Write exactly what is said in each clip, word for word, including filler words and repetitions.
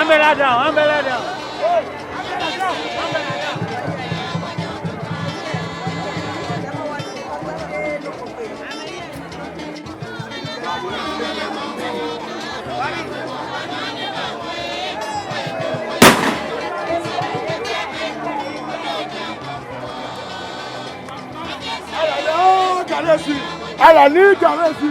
Umbrella down, umbrella down. Ala ni Galesi.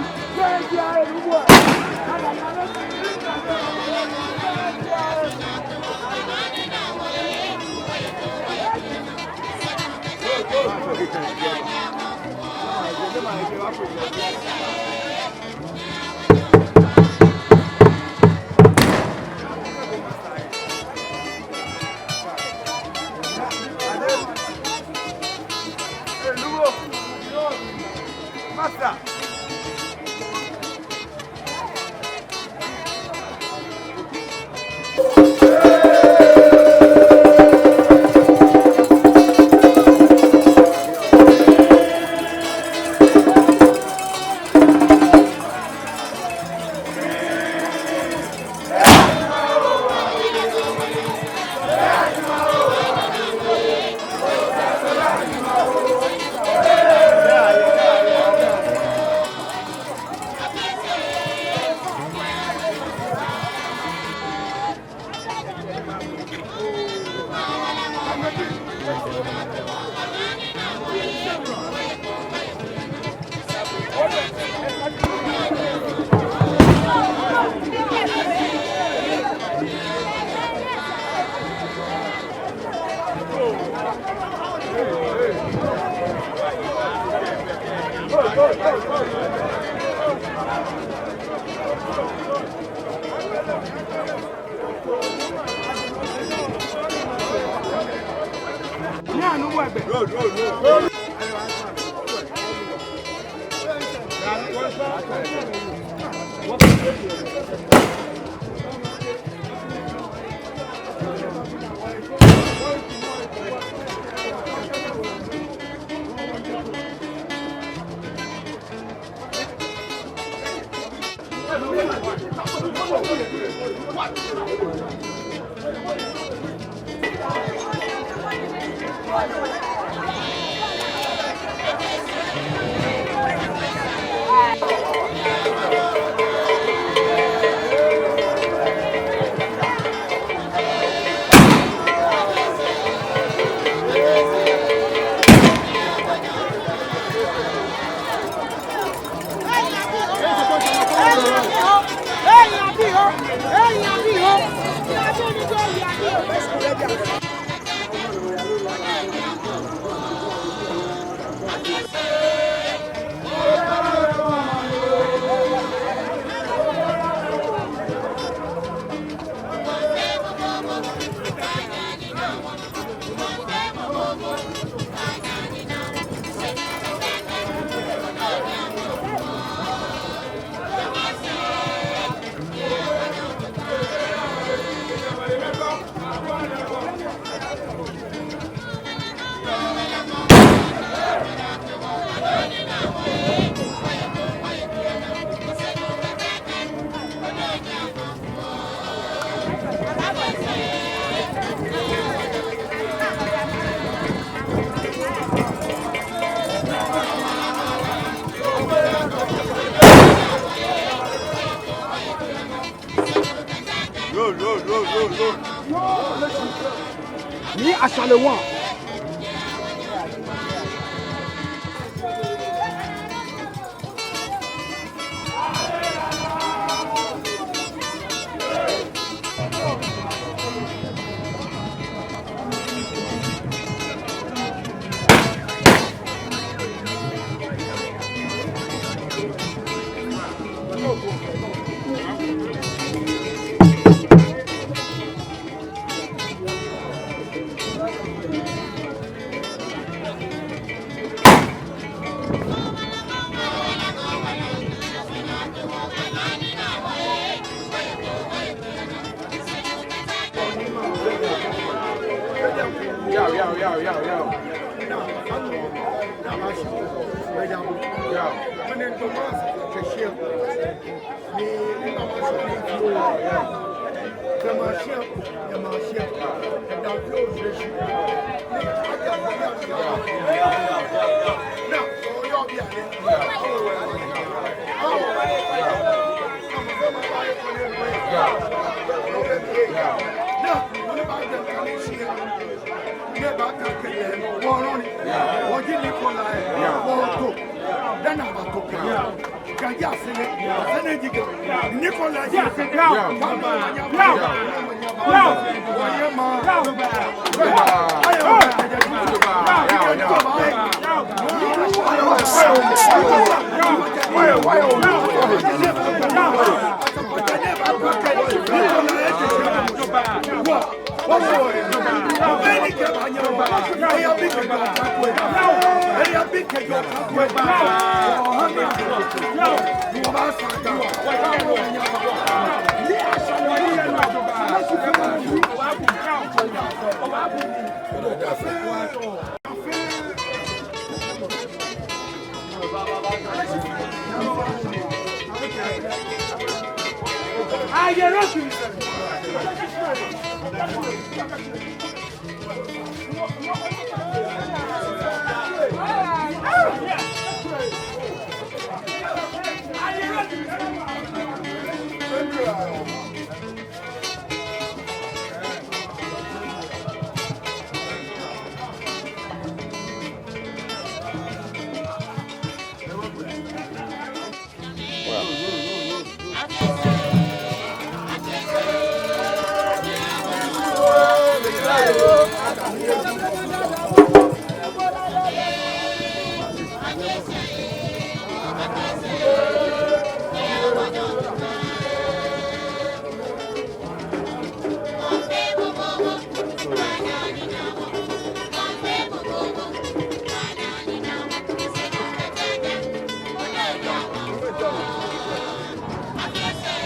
Ni ashale wa. Yao, yao, yao, yao, yao. Yao.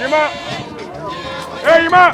Ima! Ei, ima!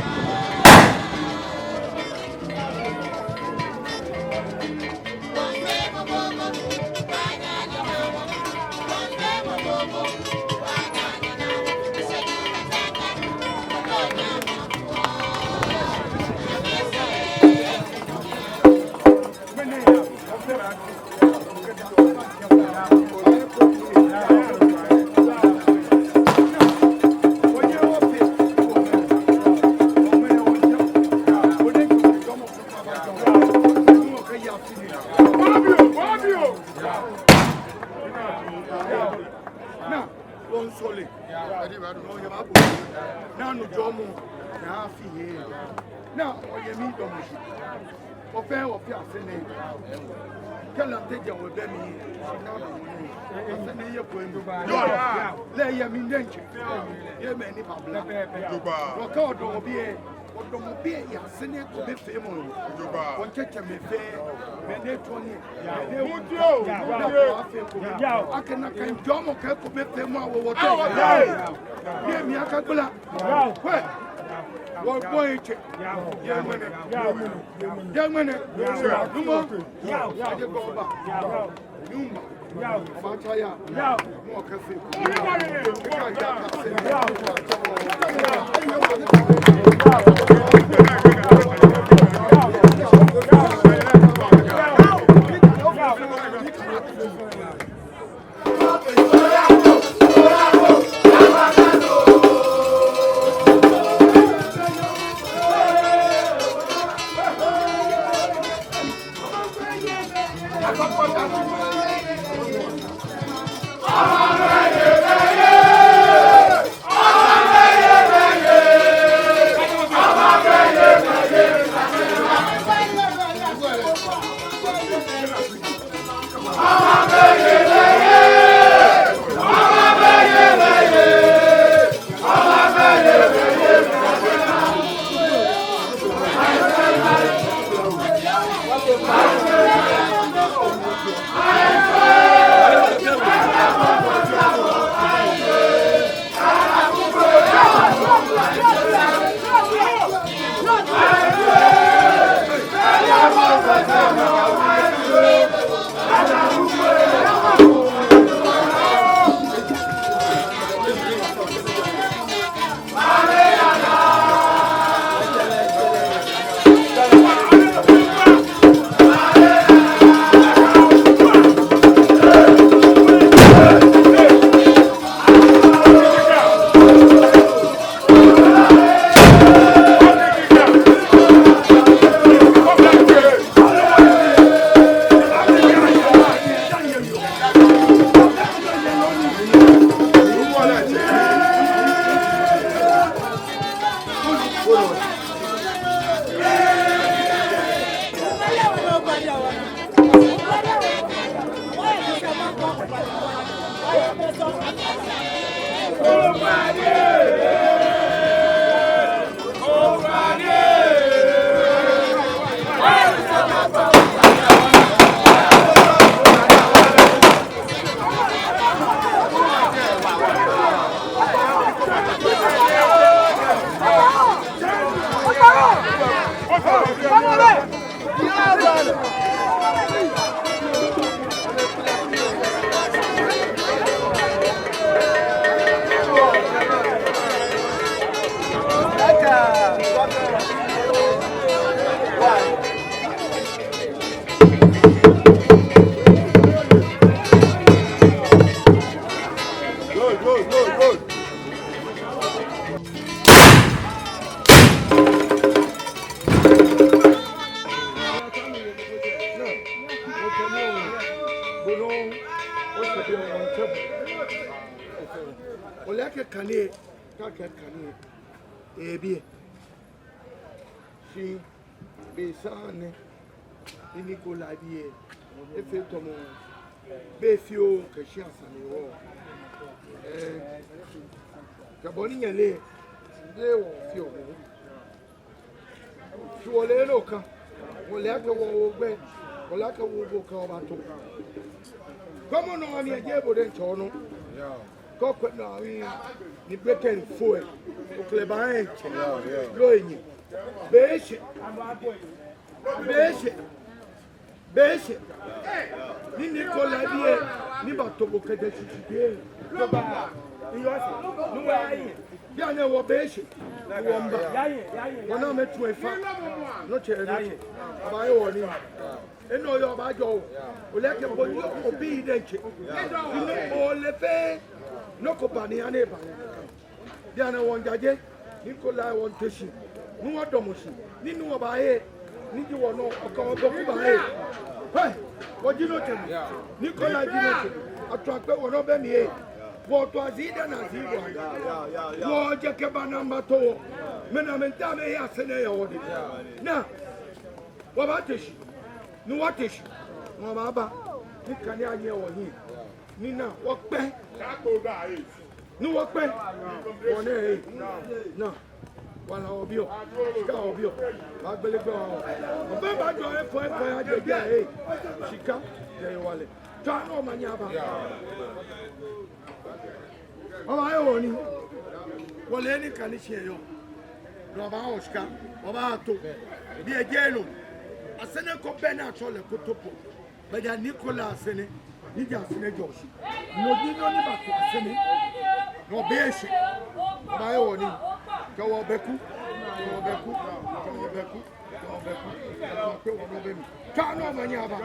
Naa, wɔmiisɔle. Naa, nujɔɔmɔ, naa, fɛɛ. Naa, wɔyɛ mi dɔmɔ shi. Wɔfɛɛ, wɔfɛɛ Asɛrɛ nɛɛ. Kɛ Lante jɛ wɔbɛ mli. Asɛrɛ nɛɛ yɛ ko enu. Lɛ yɛ mi diɛŋtsɛ. Yɛ mɛi ni baablaa. Wɔkɛ odɔmɔ biɛ. Odɔmɔ biɛ yɛ Asɛrɛ nɛɛ ko bɛ fɛɛ mɔ. Wɔtsɛmɛi fɛɛ. Mɛi ni tɔɔ nii. Mɛi ni wu. Akɛ nakai jɔɔmɔ kɛ ko bɛ fɛɛ mɔ awo wɔteŋ. Yɛ mli akagbala. Kwɛ, wɔbɔi tsɛ. Yɛ ŋmɛnɛ. Yɛ ŋmɛnɛ. Nuumo. Aje gbɛ oba. Nuumo. Oba tsa ya. Mɔ kɛ fɛɛ. Ole akɛ kane, akɛ kane, ebi. Shi be saŋŋ nɛɛ, ni Nikolai bi lɛ, efee tamɔ be fioo kɛ shia sane hewɔ. Ɛɛ, kɛ bɔ ni nyɛle, be wɔfeɔ. Shi wɔle nɔ ko, wɔle akɛ wɔwo gbɛ, wɔle akɛ wɔwo gbɛ kɛ wɔbato. Gbɔmɔ nɔ ni eje bo diɛŋtsɛ onɔ. Kɔkɔɛ nɔ awi ni bɛ kɛ fo ɛ. Okɛlɛ ba ɛ. Loo enyi. Be eshɛ. Be eshɛ. Be eshɛ. Ni Nikolai bi ɛ, ni bato bo kɛjɛ shishi bi ɛ. Bianɛ wɔ be eshɛ. Wɔmiiba. Wɔnaa amɛtsu efa. Nɔ tsɛ, nɔ tsɛ. Abaaye wɔ nii. Enɔ yɔɔ baajɔɔ wɔ. Ole akɛ bo yɔɔ obi diɛŋtsɛ. Ni ole fɛɛ. Nɔ ko ba ni yaa ni eba. Bianɛ wɔmiijaje, Nikolai wɔmiite shi, ni wɔdamɔ shi, ni nɔ ni wɔbaaye, ni ji wɔnɔ, okɛ wɔ bɛku baaye. Hei, wɔji nɔ tsɛ mɔ. Nikolai ji nɔ tsɛ. Atua kpɛ wɔnɔ bɛ mli ɛ. Wɔtua zi dɛ na zi bɔ. Wɔjɛ kɛba ni amɛbato wɔ. Mɛni amɛmiitao amɛya sɛɛ nɛɛ yɛ wɔdɛŋ. Naa, wɔbaate shi, ni wɔte shi, ni wɔbaaba, ni kane anyɛ wɔhiɛ. Ni naa, wɔkpɛ. Ni wɔkpɛ. Wɔnɛ ɛ. Naa. Wala obiɔ. Shika obiɔ. Baagbele gbɛ wɔ. Obɛ baajɔ efɔ efɔ ya jɛjɛ ɛ. Shika. Jɛ ewalɛ. Tswa ni omanye aba. Obaaye wɔ nii. Wɔle ni kane shi eyɔɔ. Ni wɔbaawo shika. Wɔbaato. Biɛ jɛ nɔ. Asɛnɛ ko bɛ ni atsɛɔ lɛ Kotopɔŋ. Bɛ ja Nikolai asɛnɛ, ni ja asɛnɛ jɔɔ shi. No ji nɔ ni bato asɛnɛ. No be eshɛ. Obaaye wɔ nii. Kɛ wɔ bɛku, kɛ wɔ bɛku, kɛ wɔ bɛku, kɛ wɔ bɛku. Kɛ wɔnɔ bɛ mli. Tswa ni omanye aba.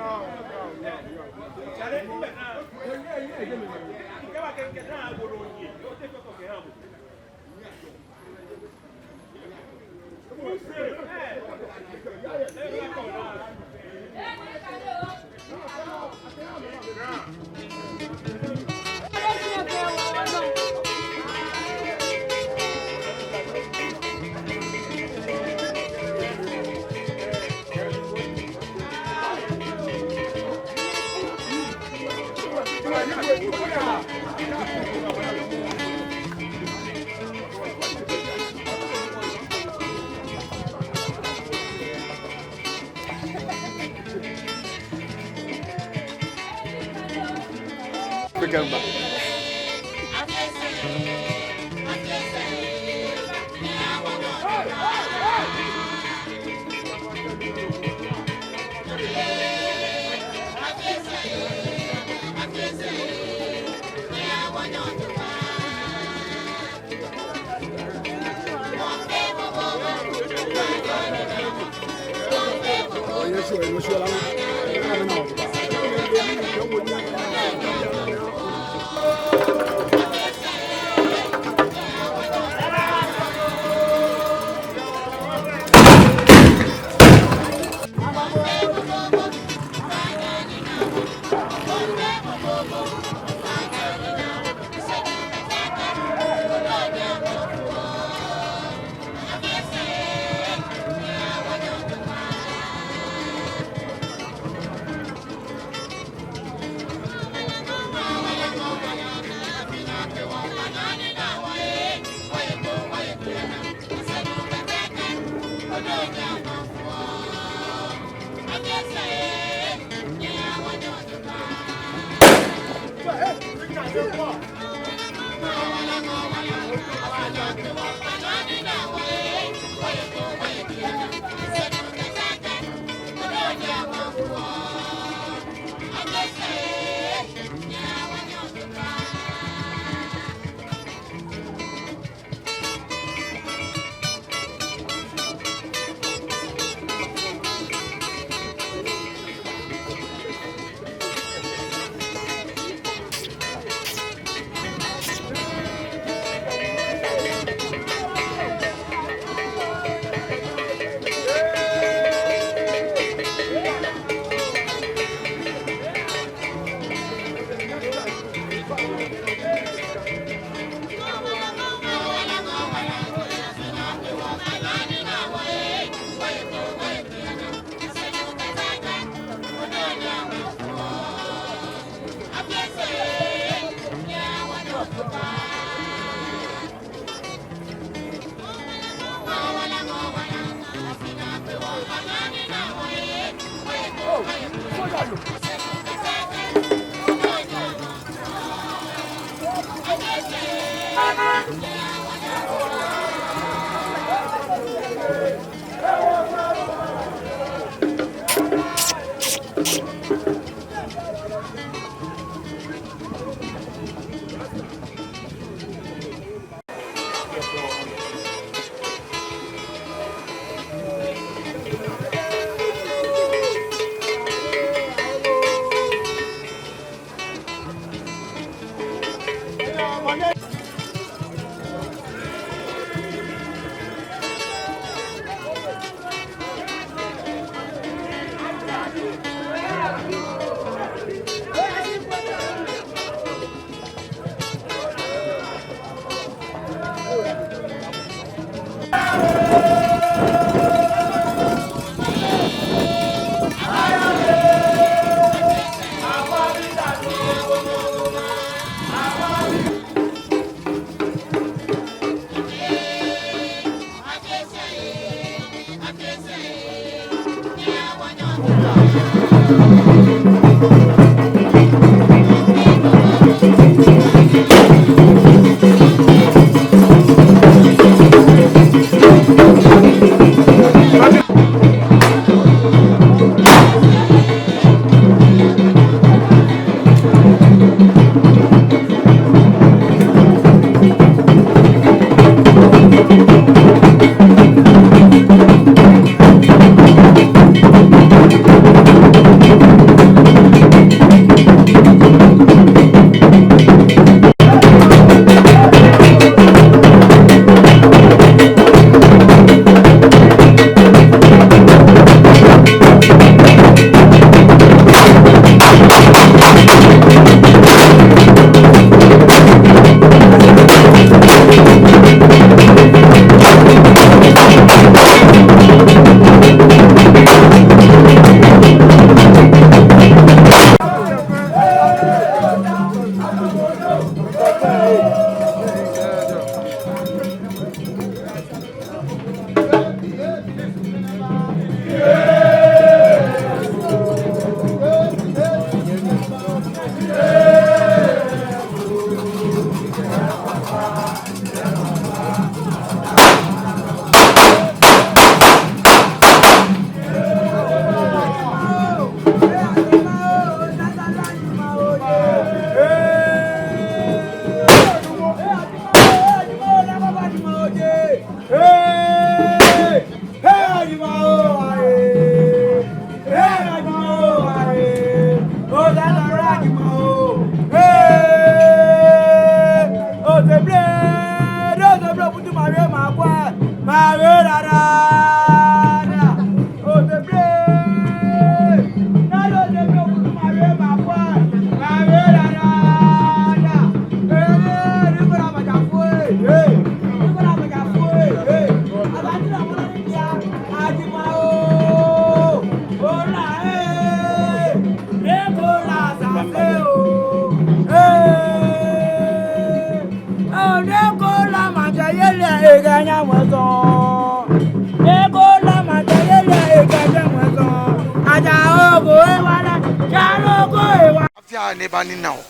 Afi aya ni eba nina wɔ.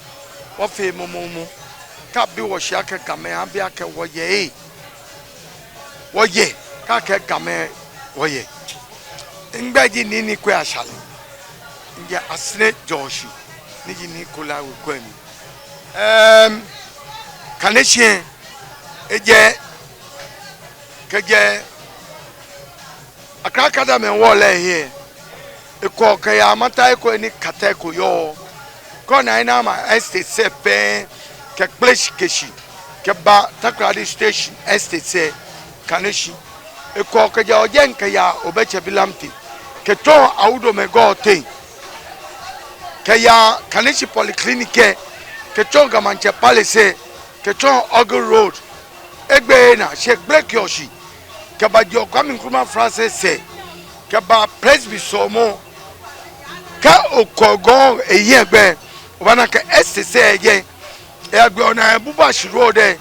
Wɔfee momomo. Kɛ abi wɔ shi akɛ Gamɛi, abi akɛ wɔyɛ ee. Wɔyɛ. Kɛ akɛɛ Gamɛi, wɔyɛ. Migbɛi ji Nii Nii Kwei Ashale. Mijɛ Asere Jɔɔshi. Ni ji Nii Kola Wekwɛ mli. Ɛɛm, Kaneshie, ejɛ, kɛjɛ Accra Academy wall lɛ he, ekwɔ kɛyaa Mataheko ni Kataheko yɔɔ. Kɛ ona Ainama Estate sɛɛ fɛɛ, kɛ Kpleshie kɛ shi, kɛba Takoradi Station Estate sɛɛ, Kaneshie. Ekwɔ kɛjɛ Ɔjɛŋ kɛyaa Obɛtsɛ Bi Lamptey, kɛtsɔ Awudomɛi Gɔɔ teŋ, kɛyaa Kaneshie Polyclinic lɛ, kɛtsɔ Ga Maŋtsɛ Palace lɛ, kɛtsɔ Ogle Road, egbeee naa, shi ekpelekeɔ shi, kɛba John Kwame Nkrumah Flats lɛ sɛɛ, kɛba Presby sɔlemɔ, kɛ okɔ gɔŋ lɛ he gbɛ, obaana akɛ estate lɛ yɛ jɛi. Egbɛ ona Bubashi Road lɛ,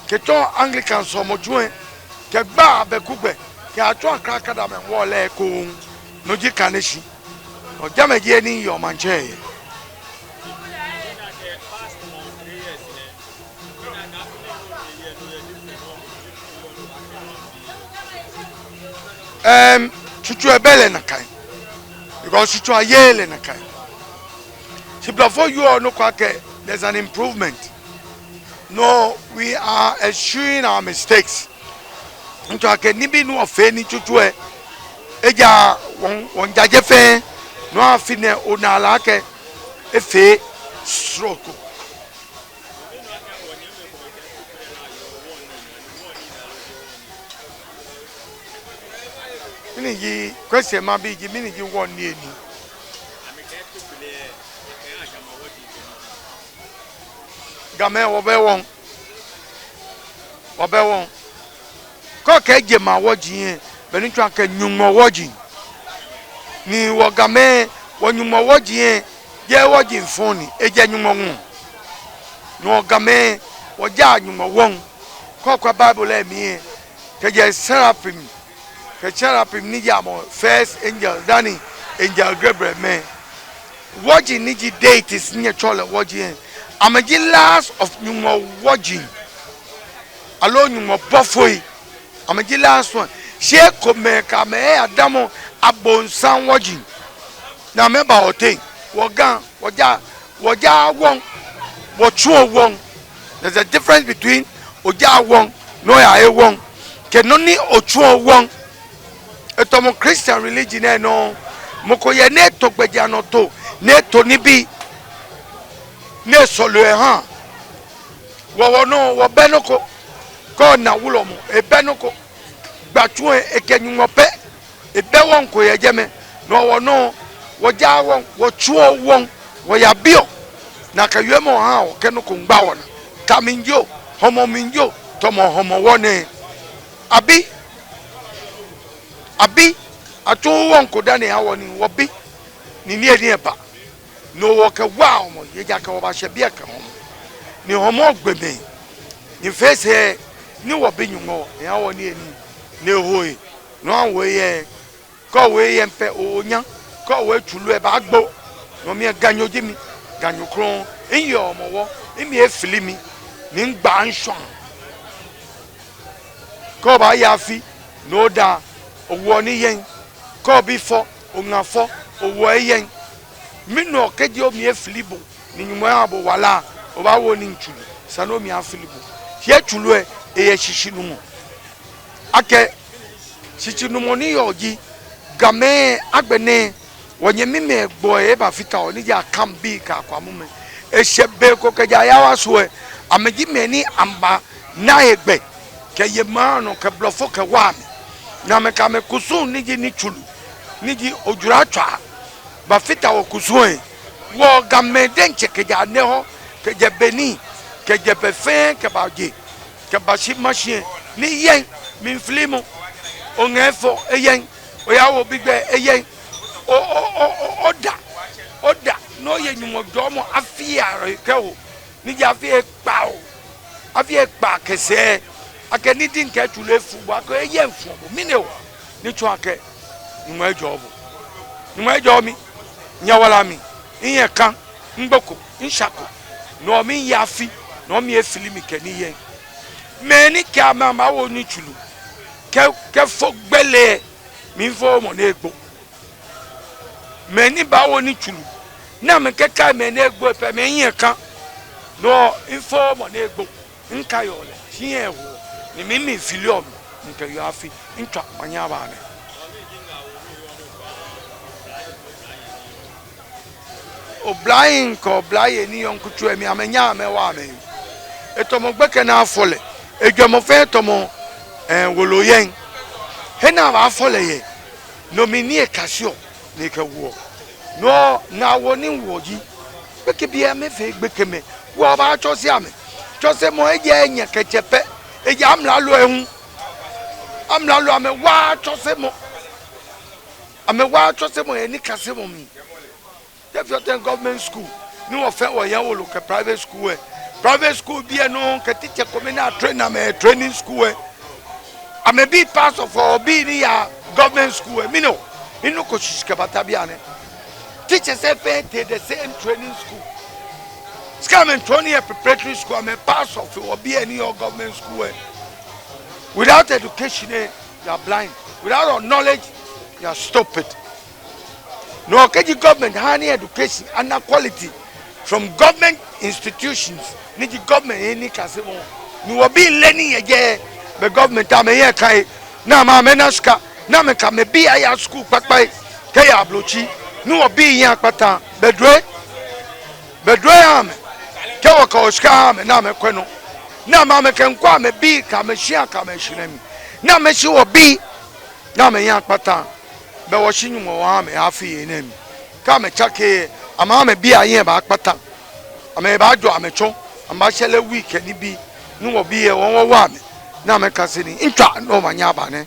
kɛtsɔ Anglican sɔlemɔtsu lɛ, kɛgba Abɛkugbɛ, kɛyatsɔ Accra Academy wall lɛ ekoŋŋ. No ji Kaneshie. Ojamɛ ji he ni yɔɔ maŋtsɛ yɛ. Ɛɛm, tsutsu lɛ bɛ lɛ nakai. Because tsutsu ayeee lɛ nakai. Shi blɔfo wieɔ nɔ ko akɛ, there's an improvement. No, we are eschewing our mistakes. Ntsɔɔ akɛ nibii ni wɔfee ni tsutsu lɛ ejaaa, wɔŋ, wɔŋjaje fɛɛ. No afi nɛɛ onaa lɛ akɛ efee srɔto. Mɛni ji, question mabi ji, mɛni ji wall ni eni? Gamɛi, wɔbɛ wall. Wɔbɛ wall. Kɛ okɛɛ jemawɔji lɛ, belɛ ntsɔɔ akɛ Nyɔŋmɔ wɔji. Ni wɔ Gamɛi, wɔ Nyɔŋmɔ wɔji lɛ, jeee wɔji fɔŋ ni, ejɛ Nyɔŋmɔ ŋɔɔ. Ni wɔ Gamɛi, wɔjaa Nyɔŋmɔ wall. Kɛ okwɛ Bible lɛ mli lɛ, kɛjɛ seraphim, kɛ cherubim ni ji amɛ first angel dani Angel Gabriel mɛ. Wɔji ni ji deities ni nyɛtsɛɔ lɛ wɔji lɛ, amɛji last of Nyɔŋmɔ wɔji. Aloo Nyɔŋmɔ bɔfoi. Amɛji last one. Shi ekomɛi kɛ amɛ lɛ adamɔ abonsam wɔji. Ni amɛba wɔteŋ. Wɔ Ga, wɔjaa, wɔjaaa wall, wɔtsuɔ wall. There's a difference between ojaaa wall, ni oyahe wall, kɛ nɔ ni otsuɔ wall. Etamɔ Christian religion lɛ nɔ, mɔ ko yɛ ni eto gbɛjianɔtoo, ni eto nibii, ni esɔleɔ ehaa. Wɔ, wɔnɔ, wɔbɛ nɔ ko. Kɛ ona wulɔmɔ, ebɛ nɔ ko. Gbatsu lɛ, ekɛ Nyɔŋmɔ pɛ. Ebɛ wall ko yɛ jɛmɛ. No wɔnɔ, wɔjaaa wall, wɔtsuɔ wall, wɔyabiɔ. Ni akɛ wiemɔ haa wɔ, kɛ nɔ ko miigba wɔnaa. Ka mli jio, hɔmɔ mli jio, tamɔ Hɔmɔwɔ nɛɛ. Abi, abi, atsuuu wall ko dani aha wɔ ni wɔbi. Ni niyenii lɛ ba. No wɔkɛwaa hɔmɔ, ejaakɛ wɔbashɛ biɛ kɛ hɔmɔ. Ni hɔmɔ gbɛ mli. Ni fɛɛ sɛɛ ni wɔbi Nyɔŋmɔ, eha wɔ niyenii, ni eho he. No hewɔ eyɛŋ, kɛ owo eyɛŋ pɛ, onya, kɛ owo etsulu lɛ, ebaagbo. No mli lɛ Ganyo ji mi, Ganyo krɔŋŋ, miyɛ Hɔmɔwɔ, mimli efili mi, ni migba ŋshɔ. Kɛ obaaya afi, ni oda, owoɔ nii yɛŋ. Kɛ obi fɔ, oŋa fɔ, owoɔ eyɛŋ. Mɛni hewɔ kɛji omli efili bo, ni Nyɔŋmɔ eha bo wala, obaawo nii ŋtsulu, esa ni omli afili bo. Shi etsulu lɛ, eyɛ shishinumɔ. Akɛ shishinumɔ ni yɔɔ ji, Gamɛi agbɛnɛ, wɔnyɛmimɛi gbɔi ebafata wɔ, ni ji Akanbii kɛ Akwamumɛi. Eshɛ be ko kɛjɛ Ayawaso lɛ, amɛji mɛi ni amɛbana hegbɛ kɛye maŋ nɔ kɛ blɔfo kɛwa amɛ. Ni amɛkɛ amɛkusum ni ji nitsulu, ni ji ojuratswaa, bafata wɔkusum lɛ. Wɔ Gamɛi diɛŋtsɛ kɛjɛ Anɛhɔ, kɛjɛ Benin, kɛjɛ bɛ fɛɛ kɛbaje, kɛbashi mashi lɛ, nii yɛŋ, mlifilimɔ, oŋa efɔ eyɛŋ, oyawo bi gbɛ eyɛŋ, o, o, o, o, oda, oda, ni oye Nyɔŋmɔ jɔɔmɔ afi aya kɛho, ni ji afi ekpaa o, afi ekpaa kɛ sɛɛ, akɛ ni diŋ kɛ etsulu efu bo, akɛ eyɛŋ fuɔ bo, mɛni hewɔ, ni tsɔɔ akɛ Nyɔŋmɔ ejɔɔ bo, Nyɔŋmɔ ejɔɔ mi, nyɛwala mi, nyɛka, Migboko, mishako, no miiya afi, no mli efili mi kɛ nii yɛ. Mɛi ni kɛɛ amɛ amɛwo nii tsuru, kɛ, kɛfo gbele, miifo mɔ ni egbo. Mɛi ni baawo nii tsuru, ni amɛkɛkai mɛi ni egbo pɛ, mɛi nyɛ ka. No, miifo mɔ ni egbo. Mikaiɔ lɛ, shi ewo, ni mi mifiliɔ, mikɛyeɔ afi, mitswa omanye aba nɛ. Oblahii kɛ oblayei ni yɔɔ ŋkutso lɛ mli, amɛnyɛɛɛ amɛwa amɛ. Etamɔ gbekɛ ni afɔ lɛ, ejwɛŋmɔ fɛɛ tamɔ, ɛɛ, wolo yɛŋ. He ni abaafɔ lɛ yɛ, no mli ni ekaseɔ, ni ekɛwoɔ. No, ni awo ni woɔ ji, gbekɛbii amɛfee gbekɛmɛi, wɔbaatsɔse amɛ. Tsɔsemɔ ejɛ enyɛ kɛ etsɛ pɛ, ejɛ amralo lɛ hu. Amralo amɛwaaa tsɔsemɔ. Amɛwaaa tsɔsemɔ yɛ nikasemɔ mli. Te if you attend government school, ni wɔ fɛɛ wɔyɛ wolo kɛ private school lɛ. Private school bii lɛ nɔŋŋ kɛ teacher komɛi ni atrain amɛ training school lɛ. Amɛbii pass off wɔbii ni yaa government school lɛ. Mɛni hewɔ? Minuko shishi kɛbata bianɛ. Teachers lɛ fɛɛ tee the same training school. Shi kɛ amɛtrain yɛ preparatory school, amɛ pass off wɔbii lɛ ni yɔɔ government school lɛ. Without education lɛ, you are blind. Without your knowledge, you are stupid. No, kɛji government ha ni education ana quality from government institutions, ni ji government he nikasemɔ, ni wɔbii lɛ ni yɛ jɛi, bɛ government amɛyɛ kai, ni amɛ amɛna shika, ni amɛkɛ amɛbii aya school kpakpai, kɛya ablotsiri, ni wɔbii aya akpata, bɛ dromɔ, bɛ dromɔ aha amɛ, kɛ wɔkɛ wɔshika aha amɛ, ni amɛkwɛ nɔ, ni amɛ amɛkɛŋkwɛ amɛbii, kɛ amɛshia, kɛ amɛshihilɛ mli, ni amɛshi wɔbii, ni amɛya akpata, bɛ wɔshi Nyɔŋmɔ wɔha amɛ yɛ afi yei nɛɛ mli. Kɛ amɛtsake, amɛ amɛbii ahiɛ baakpata. Amɛbaajɔ amɛtsɔ, amɛbaashɛre wui kɛ nibii, ni wɔbii lɛ wɔ wɔwa amɛ, ni amɛkase nii. Mitswa omanye aba nɛ.